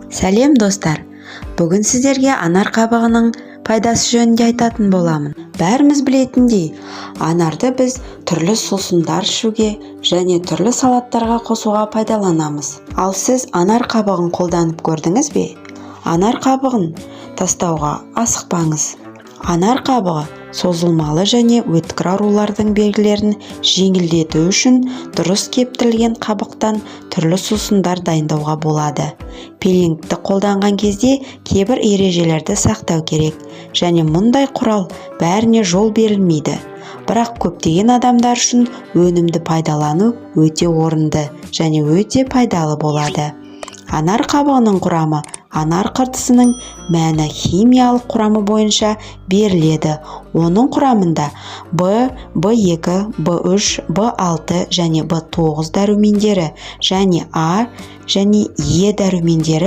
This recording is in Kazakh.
Сәлем, достар! Бүгін сіздерге анар қабығының пайдасы жөнінде айтатын боламын. Бәріміз білетіндей, анарды біз түрлі сусындар ішуге және түрлі салаттарға қосуға пайдаланамыз. Ал сіз анар қабығын қолданып көрдіңіз бе? Анар қабығын тастауға асықпаңыз. Анар қабығы созылмалы және өткір аурулардың белгілерін жеңілдету үшін дұрыс кептірілген қабықтан түрлі сусындар дайындауға болады. Пилингті қолданған кезде кейбір ережелерді сақтау керек және мұндай құрал бәріне жол берілмейді, бірақ көптеген адамдар үшін өнімді пайдалану өте орынды және өте пайдалы болады. Анар қабығының құрамы анар қыртысының мәні химиялық құрамы бойынша беріледі. Оның құрамында В, В2, В3, В6 және В9 дәрумендері және А және Е дәрумендері.